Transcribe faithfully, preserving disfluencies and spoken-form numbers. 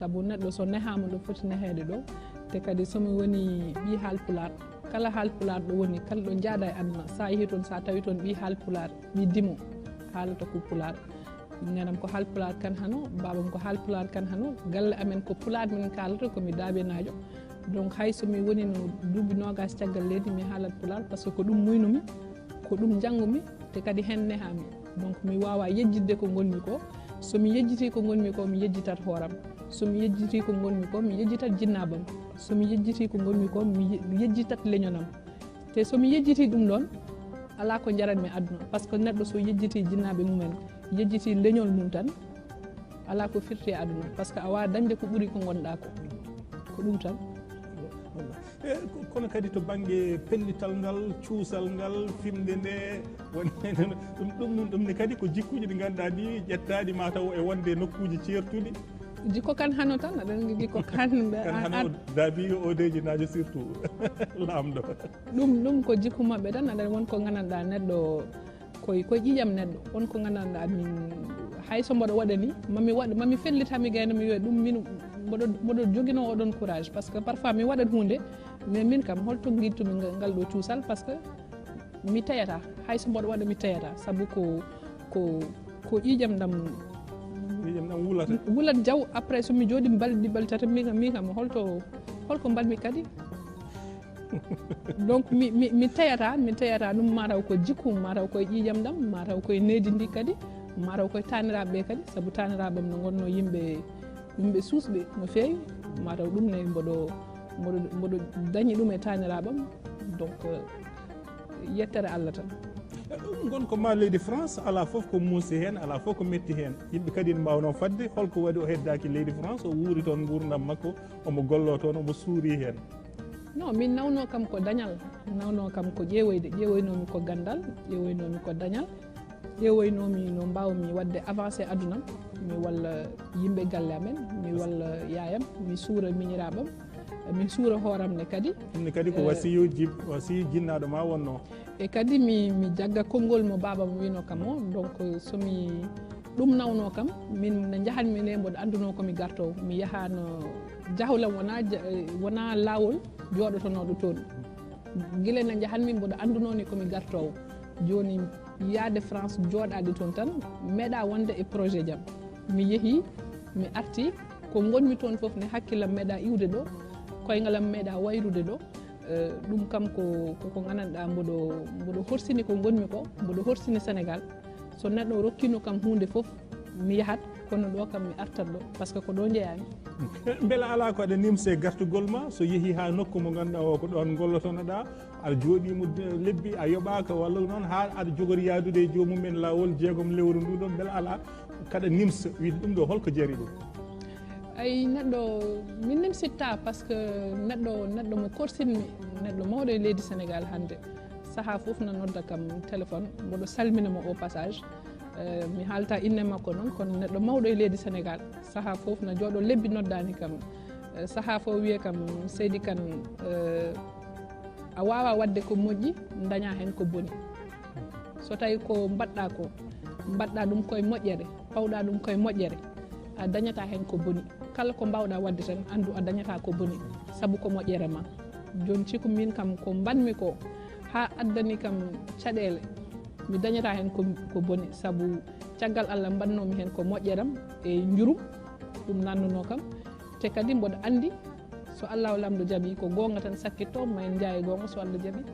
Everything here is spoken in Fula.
Sabu neɗɗo so nehaama ɗo foti neheede ɗo, te kadi so mi woni ɓii Haalpulaar, kala Haalpulaar ɗo woni, kala ɗo njaaɗa e aduna, so a yehii toon, so a tawi toon ɓii Haalpulaar, ɓii Dimo, haalata ko Pulaar. Nenam ko Haalpulaar kan hano, baabam ko Haalpulaar kan hano, galle amen ko Pulaar min kaalata, ko mi Daabenaajo. Donc hay so mi woni no duuɓi noogas caggal leydi, mi haalat Pulaar, parce que ko ɗum muynumi, ko ɗum njanngumi, te kadi heen nehaami. Donc mi waawaa yejjitde ko ngonmi ko. So mi yejjitii ko ngonmi ko, mi yejjitat hooram. So mi yejjitii ko ngonmi ko, mi yejjitat jinnaabam. So mi yejjitii ko ngonmi ko, mi ye-, yejjitat leñonam. Te so mi yejjitii ɗum ɗoon, alaa ko njaranmi aduna. Parce que neɗɗo so yejjitii jinnaaɓe mumen, yejjitii leñol mum tan, alaa ko firti e aduna. Parce que a waawaa dañde ko ɓuri ko ngonɗaa ko. Ko ɗum tan. E, ko-, kono kadi to bannge pellital ngal, cuusal ngal, fimde nde, won-, ɗum, ɗum, ɗum, ɗum ne kadi ko jikkuuji ɗi ngannduɗaa ɗi ƴettaaɗi mataw e wonde e nokkuuji ceertuɗi. Jikko kan hano tan, aɗa anndi jikko kan. Kan hano Daabi o Daabenaajo surtout, laamɗo. Ɗum, ɗum ko jikku maɓɓe tan, aɗa won ko nganndanɗaa neɗɗo koye, koye ƴiiƴam neɗɗo. On ko nganndanɗaa min, hay so mboɗo waɗa ni, mami waɗ, mami fellit haa mi gayna mi wiya ɗum min, mboɗo, mboɗo joginoo oɗon courage. Parce que parfois mi waɗat huunde, mais min kam holto ngittumi ngal, ngal ɗo cuusal, parce que mi teyata, hay so mboɗo waɗa mi teyata, sabu ko, ko, ko ƴiiƴam ɗam Ƴiiƴam ɗam wulata. Wulat jaw, après so mi jooɗi balɗe ɗiɗi balɗe tati, min kam, min kam holto, holko mbaɗmi kadi. Donc mi, mi, mi teyata, mi teyata ɗum, mataw ko jikku, mataw koye ƴiiƴam ɗam, mataw koye nehdi ndi kadi, mataw koye taaniraaɓe ɓe kadi, sabu taaniraaɓe am no ngonnoo yimɓe, yimɓe suusɓe no feewi, mataw ɗum ne mboɗo, mboɗo, mboɗo dañi ɗum e taaniraaɓe am. Donc, euh, yettere Allah tan. Ngonka ma leydi France, alaa fof ko muusi heen, alaa fof ko metti heen. Yimɓe kadi ene mbaawnoo fadde, holko waɗi o heddaaki leydi France, o wuuri toon nguurndam makko, omo golloo toon, omo suuri heen? Non, min nawnoo kam ko dañal, nawnoo kam ko ƴeewoyde, ƴeewoynoomi ko ganndal, ƴeewoynoomi ko dañal, ƴeewoynoomi no mbaawmi waɗde avancé aduna, mi walla yimɓe galle amen, mi walla yaayam, mi suura miñiraaɓam, mi suura hooram ne kadi. Ɗum ne kadi ko, eh, wasiyu jib-, wasiyu jinnaaɗo ma wonnoo. E kadi mi, mi jagga konngol mo baabam wiino kam o. Donc so mi, ɗum nawnoo kam, min no njahanmi ne, mboɗo anndunoo ko mi gartoowo. Mi yahaano, jahlam wonaa ja-, wonaa laawol jooɗotonooɗo toon. Gila no njahanmi, mboɗo anndunoo ni ko mi gartoowo. Jooni yahde France, jooɗaade toon tan, meeɗaa wonde e projet jam. Mi yehii, mi artii, ko ngonmi toon fof ne, hakkillam meeɗaa iwde ɗo, koyngalam meeɗaa wayrude ɗo. Eh, ɗum kam ko, ko, ko nganndanɗaa, mboɗo, mboɗo horsini ko ngonmi ko, mboɗo horsini Sénégal. So neɗɗo rokkiino kam huunde fof, mi yahat, kono ɗo kam mi artat ɗo, parce que ko ɗo njeyaami. Mbela alaa ko aɗa nimsa e gartugol ma, so yehii haa nokku mo ngannduɗaa o ko ɗoon gollotonoɗaa, aɗa jooɗii mo de-, lebbi, a yoɓaaka, walla noon haa aɗa jogori yahdude e joomum en laawol jeegom lewru ndu ɗoon, mbela alaa kaɗa nimsa, wiide ɗum ɗo holko jari ɗum? Ay, neɗɗo, mi nimsitta, parce que neɗɗo, neɗɗo mo korsinmi, neɗɗo mawɗo e leydi Sénégal hannde. Sahaa fof na nodda kam téléphone, mboɗo salmina mo au passage. Eh, mi haalta inne makko noon, kono neɗɗo mawɗo e leydi Sénégal. Sahaa fof na jooɗo lebbi noddaani kam. Eh, sahaa fof wiye kam, Seydi Kan, eh, a waawaa waɗde ko moƴƴi, dañaa heen ko boni. So tawii ko mbaɗɗaa ko, mbaɗɗaa ɗum koye moƴƴere, pawɗaa ɗum koye moƴƴere, a dañataa heen ko boni. Kala ko mbaawɗaa waɗde tan, anndu a dañataa ko boni, sabu ko moƴƴere ma. Jooni, ciku min kam, ko mbaɗmi ko, haa addani kam caɗeele, mi dañataa heen ko, ko boni, sabu caggal Allah mbaɗnoomi heen ko moƴƴeram e njurum, ɗum nannunoo kam. Te kadi mboɗo anndi, so Allahu Laamɗo jaɓii, ko goonga tan sakkitto, ma en njaah e goonga so Allah jaɓii.